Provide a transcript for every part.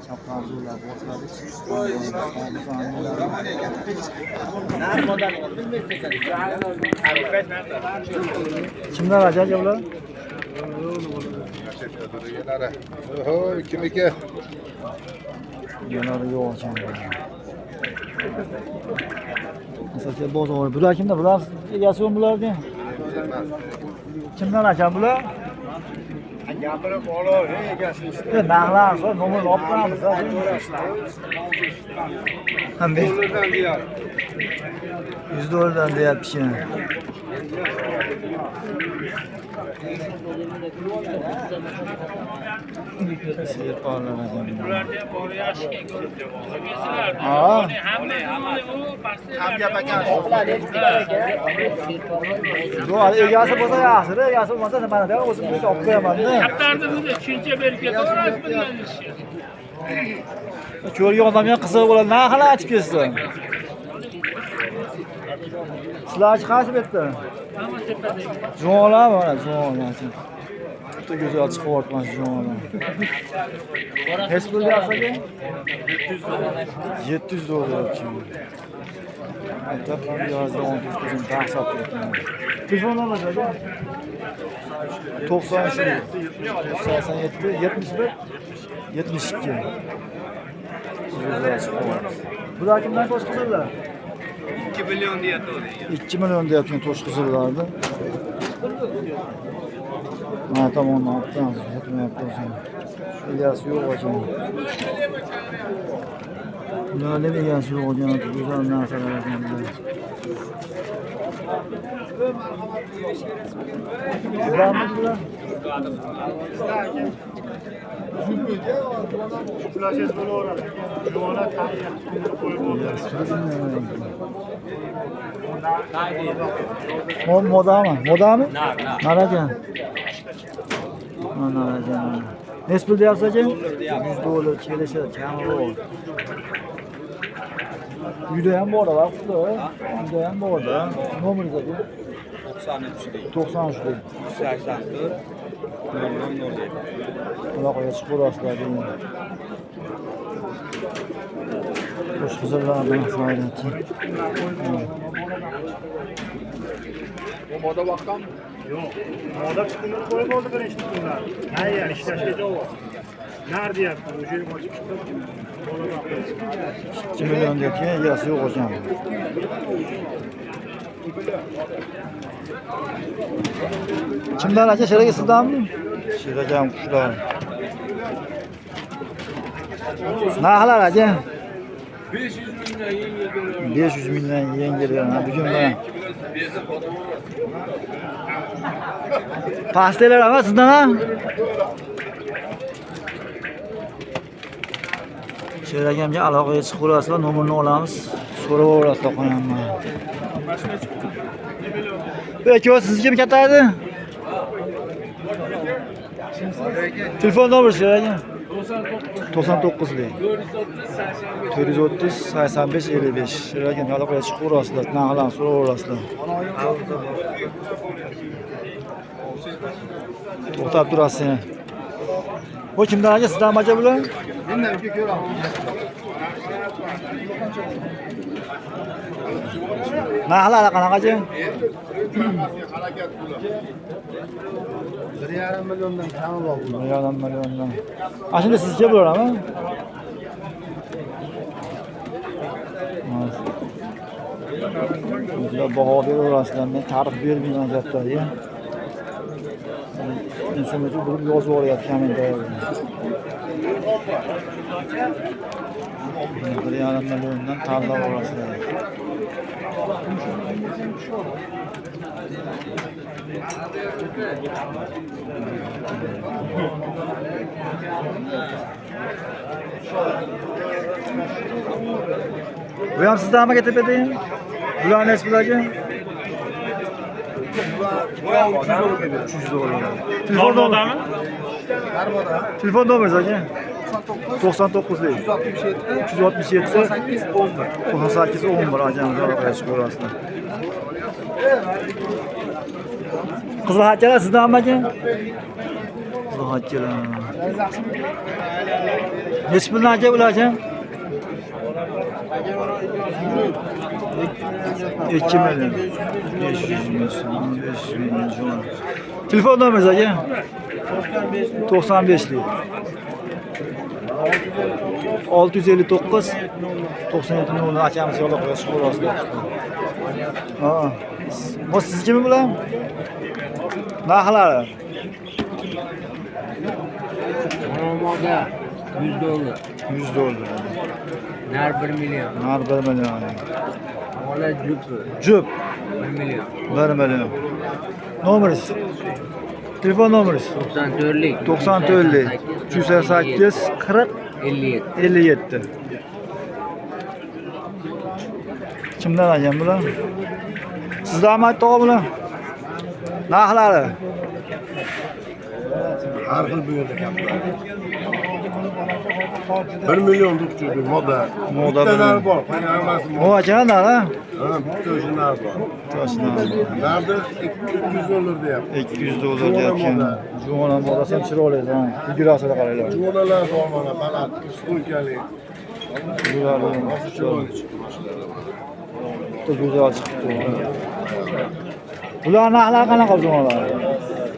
Chapqar boshladik. Kimlar aka bular? Kimniki? Egalari yo'q ekan. Asaka bozori. Bular kimda? Bular egasi yo'q bularni? Kimdan ekan bular? Gapirib olor, egasi. Narxlar so'rab, nomerini olib qo'yamiz. Ha, Dollardan deyapti. 100 dollardan deyapti. Ha. Yo'q, hali egasi bo'lsa yaxshi, egasi bo'lmasa nimani da o'zim olib qo'yaman-da. Kaptarni bizni tushuncha berib ketaverasiz bundan ishga. Ko'rgan odamga ham qiziq bo'ladi. Narxini aytib ketsin. Sizlar qaysi bu yerda? Hamma tepadagi. Juvonlar mana juvonlar. Juda go'zal chiqyapman juvonlar. Necha pul deyapsiz aka? 700 dollar. Aytab yozda 19 dahshat turibman. Telefon nomeri aka? 93 87 71 72. Go'zal chiqyapti. Bular kimdan tosh qizillar? 2 million deyapti. 2 million deyapti tosh qizillarni. Mana tomondan olib qo'yamiz, yetmayapti o'zi. Egasi yo'q ekan. Bularni egasi yo'q ekan, go'zal narsalar ekan bular. Bularmi bular? Pulasiz bo'laveradi. Juvonlar tayyor qo'yib Modami? Modami? Nar ekan. Nar ekan. Necha pul deyapsiz aka? 100 dollar kelishadi, kami bor. Uyda ham bor, vaqtda. Uyda ham bor-da. Nomeringiz aka? 93 93 84 00 Aloqaga chiqaverasizlar degan. Qo'sh qizillardan faoliyati. Moda boqqanmi? Yo'q. Moda tuxumini qo'yib oldi birinchi tuxumlar. Tayyor ishlashga javob. Nar deyapti, o'sha ochib chiqib. Bola boqdi. 2 million deyapti, egasi yo'q ekan. Kimdan aka? Sher aka sizdanmi? Sher akam qushlar. Narxlar aka? 500 mingdan yengil do'lar. 500 mingdan yengil. Bugun mana. Pastlar emas sizdan ha? Sher akamga aloqaga chiqaverasizlar, nomerini olamiz, so'raverasizlar qo'yaman. Bu ikkovi sizniki katta edi? Telefon nomeri Sher aka? 99lik 430 85 55. Sher akamga aloqaga chiqaverasizlar, narxlarni so'raverasizlar. To'xtab turasiz. Bu kimdan aka? Sizdanmi aka bular? Narxlar qanaqa aka? 1.5 milliondan kami bor bular. 1.5 milliondan. A shunda sizga bo'ladimi? Bular baho beraverasizlar, men ta'rif bermayman gaplarga. İnsan uchun bilib yozib yuboryapti kommentariyada. 1.5 milliondan tanlab olasizlar. Bu ham sizdanmi aka tepada? Bular nechi pul aka? 300 dollar. Telefon nomerimi? Telefon nomeringiz aka? 99lik 367 98 11 akamiz aloqaga chiqaverasizlar. Qizil hakalar sizdanmi aka? Qizil. Nechi puldan aka bular aka? 2 million. 500 ming so'm, 500 ming so'm. Telefon nomeringiz aka? 95lik. 659 97 0 akamiz yo'lga qo'yasiz, qo'rasizlar. Ha. Bu siznikimi bular? Narxlari? Moda 100 dollar. 100 dollar. Nar 1 million. Nar 1 million. Ola jup. Jup 1 million. 1 million. Nomeringiz? Telefon nomeringiz? 94lik. 94lik 388 40 57. 57. Kimdan algan bular? Sizlarmi aytdi bular? Narxlari? Har xil bu yerda gaplar. 1 million 900 moda. Moda Bitta bir nar bor, hammasi O aka nar ha? Ha, bitta o'sha nar bor. Narda 200 dollar deyapti. 200 dollar deyapti. Juvona modasi ham chiroyli, ha. Figurasini qaranglar. Juvonalar bor mana, baland, stoykali. Figurali. Chiroyli chiqdi mashinalar. Bitta go'zal chiqibdi. Bular narxlari qanaqa juvonalar?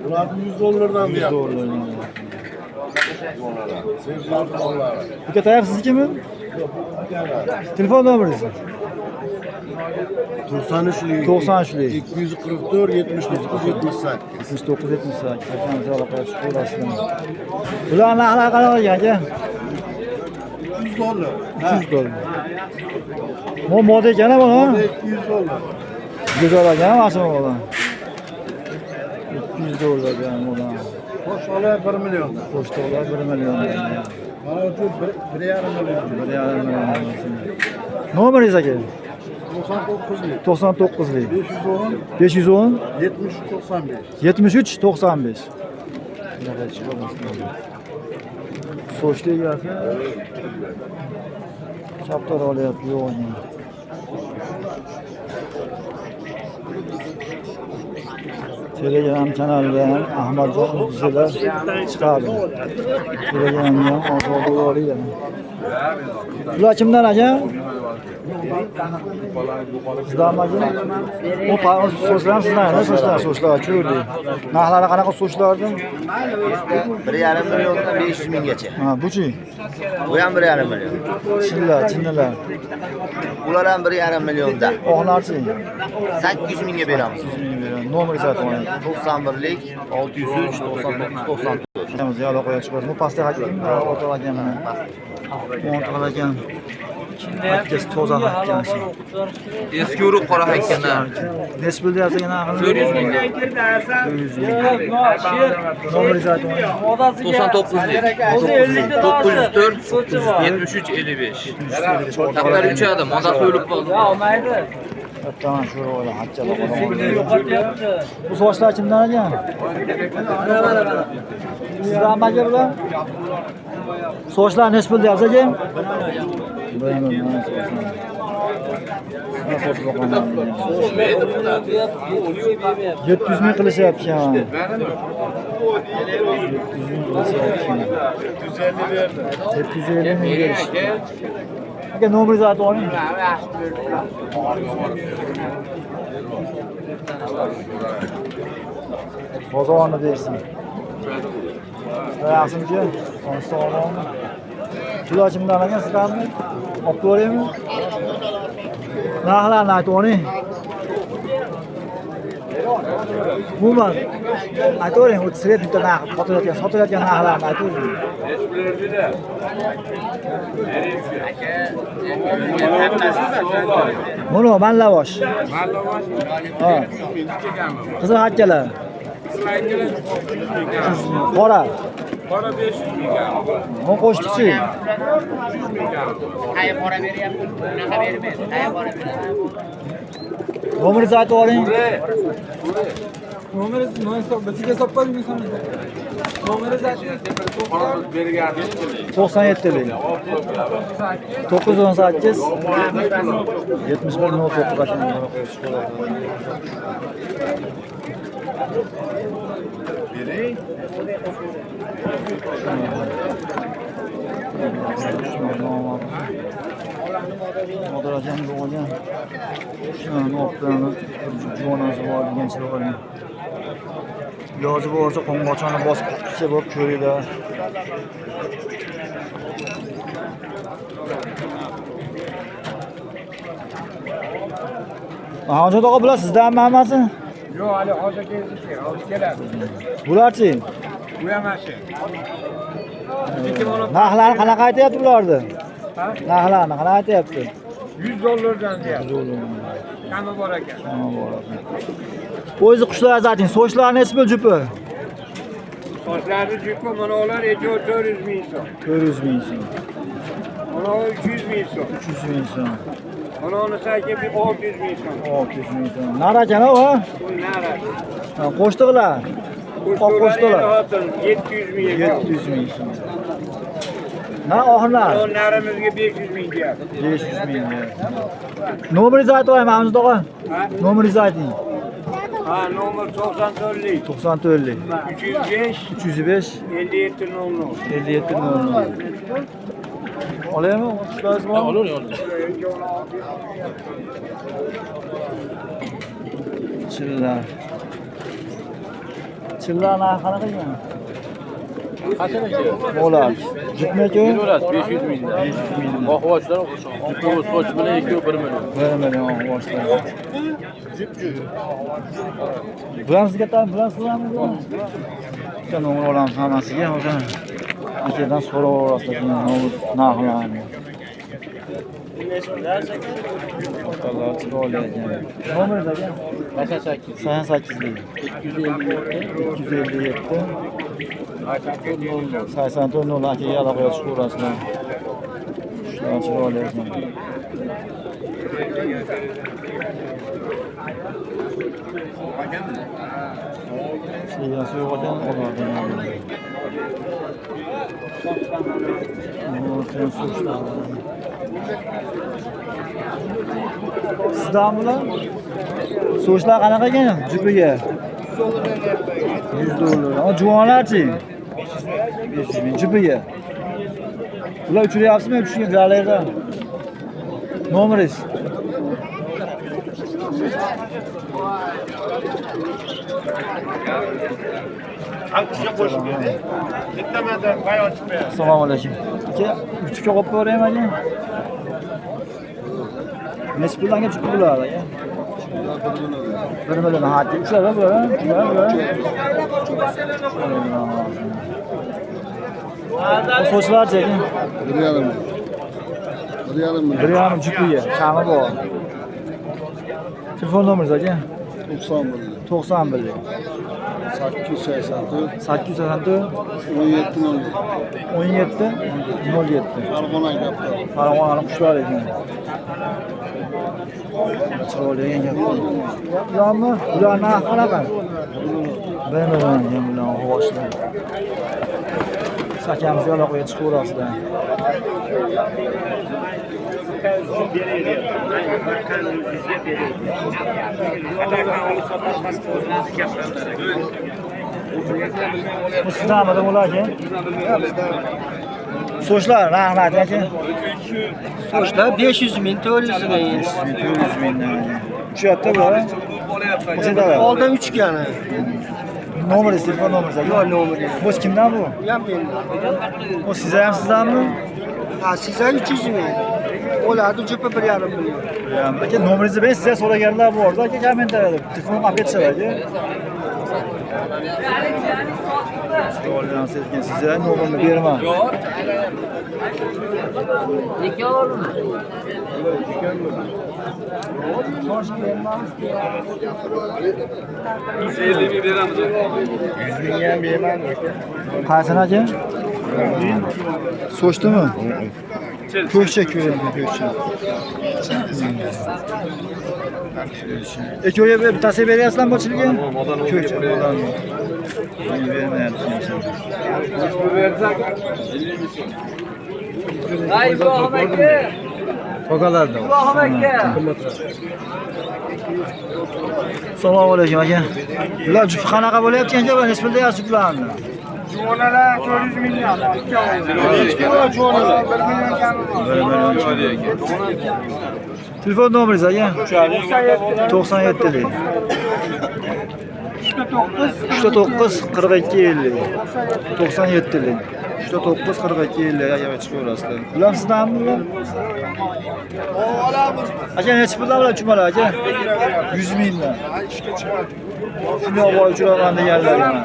Bular 100 dollardan 100 deyapti. dollar. Juvonalar. Sevzor dollari. Aka tayyor siznikimi? Telefon nomeringiz? 93lik. 93lik. 244 79 78. 79 78. Akamiz aloqaga chiqaverasizlar. Bular narxlari qanaqa ekan aka? 300 dollar. 300 dollar. Bu moda ekan bu, ha? 200 dollar. Go'zal ekan mana shu moda. 200 dollar ekan moda. Qo'sholar 1 million. Qo'shtoqlar 1 million. Mana shu 1,5 million. 1,5 million. Nomeringiz aka? 99lik. 99lik. 510 510 73 95. 73 95. Sochli egasi chaptar olyapti yo'g'on. Telegram kanalida ham Ahmadjon o'zilar chiqadi. Telegramda ham oson oladi. Bular kimdan aka? Sizlarmi aka? Bu so'zlar sizlar, so'zlar, so'zlar ko'rdik. Narxlari qanaqa so'zlardi? 1,5 milliondan 500 minggacha. Ha, buchi? Bu ham 1,5 million. Chinlar, chinnilar. Ular ham 1,5 millionda. Oqlarchi? 800 mingga beramiz. 800 ming beramiz. Nomer aytib oling. 91lik 603 99 94. Akamiz aloqaga chiqamiz. Bu pastda hakim, o'rtoq akam. O'rtoq akam. Hakkasi toza hakkasi. Eski urug' qora hakkalar. Nechi pul deyapsiz narxini? 400 ming. 400 ming. Nomeringizni aytib oling. 99lik. 904 73 55. Kaplar uchadi, modasi o'lib qoldi. Tamam, shu hakkalar. Bu sochlar kimdan ekan? Sizlarmi aka bular? Sochlar nechi pul deyapsiz aka? Bilmayman, sochlar. 700 ming qilishyapti. 700 ming qilishyapti. 750 ming berishdi. Aka nomeringizni aytib oling. Bozorni bersin. Yaxshimiki? Sog'lommi? Bular kimdan ekan sizlarmi? Olib ko'raymi? Narxlarni aytib oling. Umuman aytavering, o'ttiz bitta narx sotilayotgan narxlarni aytavering. Buni Mallavosh. Ha. Qizil hakkalar. Qora. Qora 500 ming. Bu qo'shnichi. Nomeringizni aytib oling. To'qson yettilik. 918 71 09. Nodir akam olgan qushlarni olib juvonasi bor degan chiroyli. Iloji bo'lsa qo'ng'ochani bosib tutsa bo'lib ko'ringlar. Ahmadjon aka, bular sizdanmi hammasi? Yo'q, hali hozir keldi, hozir keladi. Bularchi? Bu ham shu. Narxlari qanaqa aytyapti bularni? Narxlarini qanaqa aytyapti? 100 dollardan deyapti. Kami bor ekan. Kami bor ekan. O'zi qushlarni ayting, so'chlari nechi pul jupi? Sochlari jupi mana ular 400 ming so'm. 400 ming so'm. Mana u 300 ming so'm. 300 ming so'm. Mana unisi aka 600 ming so'm. 600 ming so'm. Nar ekan u, ha? Bu nar. Qo'shtiqlar. Qo'shtiqlar 700 ming ekan. 700 ming so'm. Na oxirlar. Bu narimizga 500 ming deyapti. 500 ming. Nomeringizni aytib oling, Mahmud aka. Nomeringizni ayting. Ha, nomer 94lik. 94lik. 305 305 57 00. 57 00. Olaymi? Qushlaringiz bormi? Olavering, olavering. Chillar. Chillar narxi qanaqa ekan? Qancha? Bo'ladi. Jupmi aka? Berasiz 500 mingdan. 500 mingdan. Oqvochlar jupi soch bilan ikkovi 1 million. 1 million oqvochlar. Bular sizga tan, bular sizlarmi? Bitta nomer olamiz hammasiga. Hozir akadan so'rab olasizlar narxlarini. Otalar chiroyli ekan. Nomeringiz aka? 88 88 257 257 84 00 akaga aloqaga chiqaverasizlar. Qushlar chiroyli ekan. Egasi yo'q ekan, oladi. Sizdan bular? So'chlar qanaqa ekan jupiga? 100 dollar. Ama juvonlarchi? 500 ming jupiga. Bular uchiryapsizmi tushgan joylarda? Nomeringiz? Assalomu alaykum. Aka, uchga qo'yib ko'raymi aka? Necha puldan chiqdi bular aka? 1 million. Ha, uchlar bular, bular. So'chlarchi aka? 1.5. 1.5 million. 1.5 jupiga, kami bor. Telefon nomeringiz aka? 91. 91. 884 884 17 07. 17 07. Farg'ona gaplar. Farg'onani qushlar ekan. Chiroyli ekan. Bularmi? Bular narxi qanaqa? 1 million ekan bular g'oshlar. Akamizga aloqaga chiqaverasizlar. Bu sizdanmidi bular aka? So'chlar narxini ayting aka. So'chlar 500 ming, 400 ming. 500 ming, 400 mingdan. Uchyapti bular. O'sha Oldin uchgani. Nomeringiz, telefon nomeringiz aka? Yo'q, nomeri. Bu kimdan bu? Bu ham mendan. O siz ham sizdanmi? Ha, sizlar 300 ming. Ularni jupi 1.5 million. Ya, aka nomeringizni bering, sizga so'raganlar bor. Aka kommentariyada telefon olib ketsalar aka. Chiroyli narsa ekan, sizga nomerini berman. Qaysini aka? So'chdimi? Ko'kcha ko'ring, ko'kcha. Ikkoviga bittasiga beryapsizlarmi bochiligi? Ko'kcha odam. Men bermayapman. Ay Ibrohim aka. Tokalardan. Assalomu alaykum aka. Bular jufi qanaqa bo'lyapti aka? Necha pul deyapsiz bularni? Juvonalar 400 mingdan. Juvonalar 1 million kami bor. Telefon nomeringiz aka? 97 39 42 50 97 39 42 50 aka chiqaverasizlar. Bular sizdanmi bular? Aka necha puldan bular chumalar aka? 100 mingdan. Shuni olib uchiraman deganlar mana.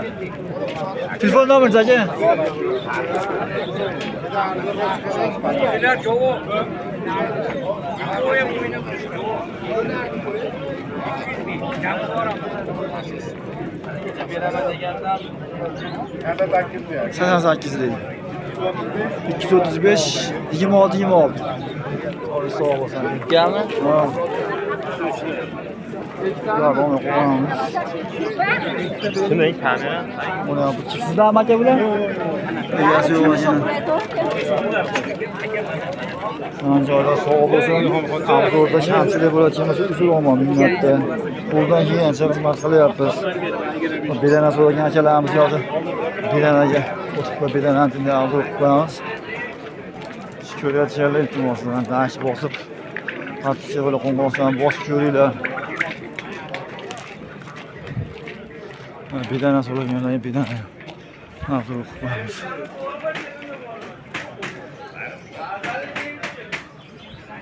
Telefon nomeringiz aka? Sakson sakkizlik. 235 26 26. Sog' bo'lsin. Ikkami? Ha. Bular buni qo'yamiz. Nima kamera? Buni bu sizdanmi aka bular? Egasi yo'q mashina. Joylar sog' bo'lsin. Obzorda kamchilik bo'ladigan bo'lsa uzr olmam minnatda. Qo'ldan kelgancha xizmat qilyapmiz. Bedana so'ragan akalarimiz hozir bedanaga o'tib qo'yib bedanani tinday obzor qilib qo'yamiz. Shu ko'rayotganlar iltimos bilan dash bosib, подписка bilan qo'ng'iroqlarni bosib ko'ringlar. Mana bedana so'raganlar bedana obzor qilib qo'yamiz.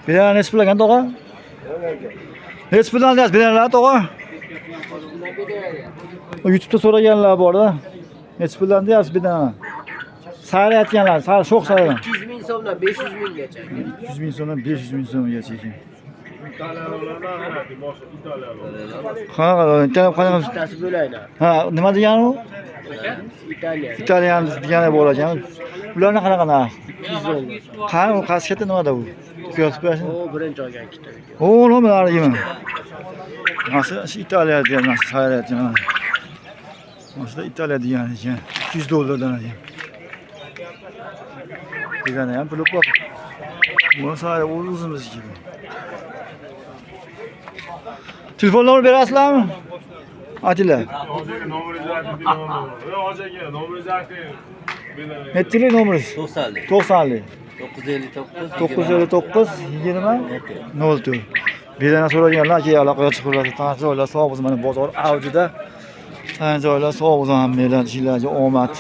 Bedana nechi pul ekan tog'a? Nechi puldan deyapsiz bedanalar tog'a? YouTube'da so'raganlar bor-da. Nechi puldan deyapsiz bedana? Sayrayotganlar, sar sho'x sayragan. 200 ming so'mdan 500 minggacha. 200 ming so'mdan 500 ming so'mgacha ekan. Qanaqa, qanaqa? Bittasi bo'lak. Ha, nima degani u? Italiya. Italyan degani bor ekan. Ularni qanaqa narx? 200 dollar. Qani u qaysi katta nimada u? Ko'rsatib berasizmi? O birinchi olgan ikkita video. O, nima narigimi? Nasıl şu İtalya degan narsa sayrayotgan mana. Mana shu İtalya degan ekan. 200 dollardan ekan. Degani ham puli ko'p. Buni sayra o'zimizniki bu. Telefon nomer berasizlarmi? Atilla. Nechilik nomeringiz? 90lik. 90lik. 959 959 20 04. Bedana so'raganlar aka aloqaga chiqaveradi. Tancha joylar sog' bo'lsin. Mana bozor avjida. Tancha joylar sog' bo'lsin hammanglar, ishinglarga omad.